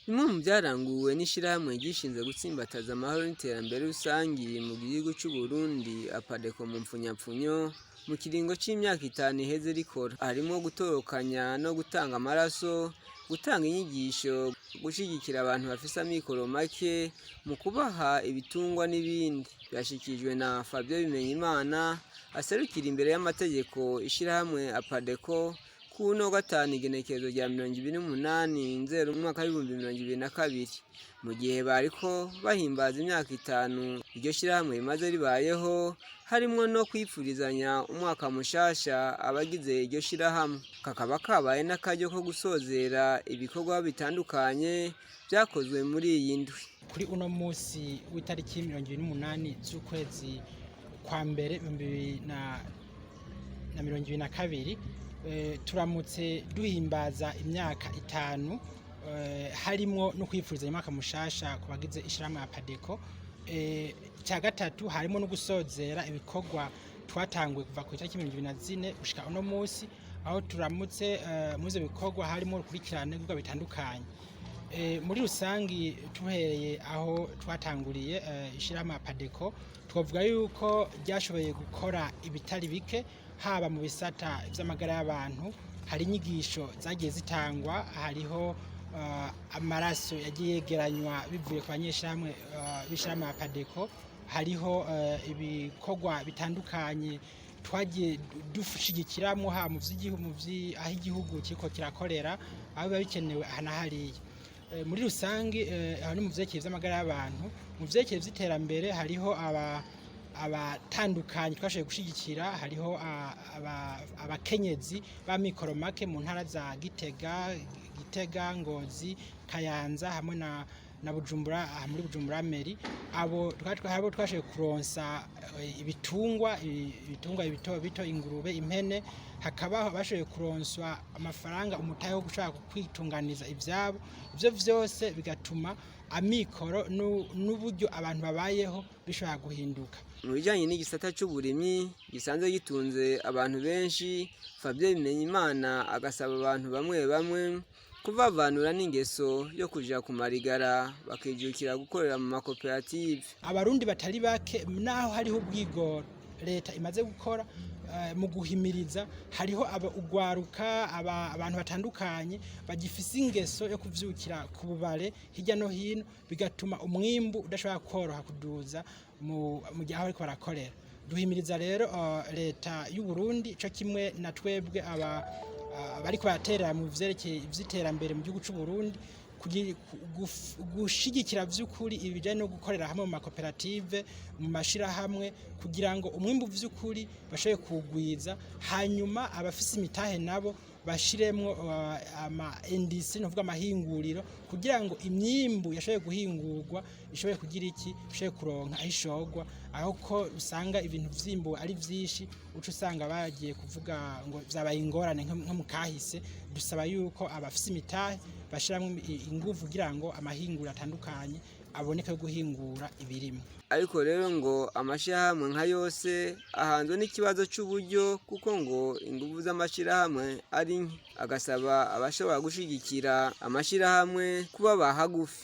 Bimwe mu vyaranguwe n'ishirahamwe ryishinze gutsimbataza amahoro n'iterambere rusangi mu gihugu c'Uburundi, APADECO mu mpfunyapfunyo, mu kiringo c'imyaka 5 iheze rikora, harimwo gutorokanya no gutanga amaraso, gutanga inyigisho, gushigikira abantu bafise amikoro make mu kubaha ibitungwa n'ibindi. Vyashikirijwe na Fabien Bimenyimana aserukira imbere y'amategeko ishirahamwe APADECO kuno gatanu, igenekerezo rya 28 Nzero umwaka w'2022, mu gihe bariko bahimbaza imyaka 5 iryo shirahamwe rimaze ribayeho, harimwo no kwipfurizanya umwaka mushasha abagize iryo shirahamwe. Kakaba kabaye n'akaryo ko gusozera ibikorwa bitandukanye vyakozwe muri iyi ndwi. Kuri uno musi w'itariki 28 z'ukwezi kwa mbere 2022, turamutse duhimbaza imyaka 5, harimwo no kwipfurizanya umwaka mushasha ku bagize ishirahamwe ya PADECO. Icya gatatu, harimo no gusozera ibikorwa twatanguye kuva ku itariki 24 gushika uno musi, aho turamutse muri ivyo bikorwa harimo urukurikirane rw'ibikorwa bitandukanye. Muri rusangi, tuhereye aho twatanguriye ishirahamwe ya PADECO, twavuga yuko ryashoboye gukora ibitari bike, haba mu bisata vy'amagara y'abantu, hari inyigisho zagiye zitangwa, hariho amaraso yagiye yegeranywa bivuye ku banyeshirahamwe b'ishirahamwe ya PADECO, hariho ibikorwa bitandukanye twagiye dushigikiramwo, haba mu vy'igihugu, aho igihugu kiriko kirakorera, aho biba bikenewe aha na hariya. Muri rusangi, aho ni mu vyerekeye vy'amagara y'abantu. Mu vyerekeye vy'iterambere, hariho abatandukanye twashoboye gushigikira, hariho abakenyezi b'amikoro make mu ntara za Gitega, Ngozi, Kayanza hamwe na Bujumbura, aha muri Bujumbura mairie. Abo abo twashoboye kuronsa ibitungwa bito bito, ingurube, impene, hakaba bashoboye kuronswa amafaranga, umutahe wo gushaka kwitunganiza ivyabo. Ivyo vyose bigatuma amikoro n'uburyo abantu babayeho bishobora guhinduka. Mu bijanye n'igisata c'uburimyi gisanzwe gitunze abantu benshi, Fabien Bimenyimana agasaba abantu bamwe bamwe kuvavanura n'ingeso yo kuja ku marigara, bakijukira gukorera mu makoperative. Abarundi batari bake, naho hariho ubwigoro leta imaze gukora mu guhimiriza, hariho ugwaruka, abantu batandukanye bagifise ingeso yo kuvyukira ku bubare hirya no hino, bigatuma umwimbu udashobora koroha kuduza mu gihe aho bariko barakorera. Duhimiriza rero leta y'u Burundi co kimwe na twebwe aba bariko baraterera mu vyerekeye ivy'iterambere mu gihugu c'u Burundi gushigikira vy'ukuri ibijanye no gukorera hamwe mu makoperative, mu mashirahamwe, kugira ngo umwimbu vy'ukuri bashobore kuwugwiza, hanyuma abafise imitahe nabo bashiremwo ama industries, novuga amahinguriro, kugira ngo imyimbu yashoboye guhingurwa ishobore kugira iki, ishobore kuronka aho ishorwa. Aho ko usanga ibintu vyimbuwe ari vyinshi, uca usanga bagiye kuvuga ngo vyabaye ingorane nko mu kahise. Dusaba yuko abafise imitahe bashiramwo inguvu kugira ngo amahinguriro atandukanye aboneke yo guhingura ibirimo. Ariko rero ngo amashirahamwe nka yose ahanzwe n'ikibazo c'uburyo, kuko ngo inguvu z'amashirahamwe ari nke, agasaba abashobora gushigikira amashirahamwe kuba hagufi.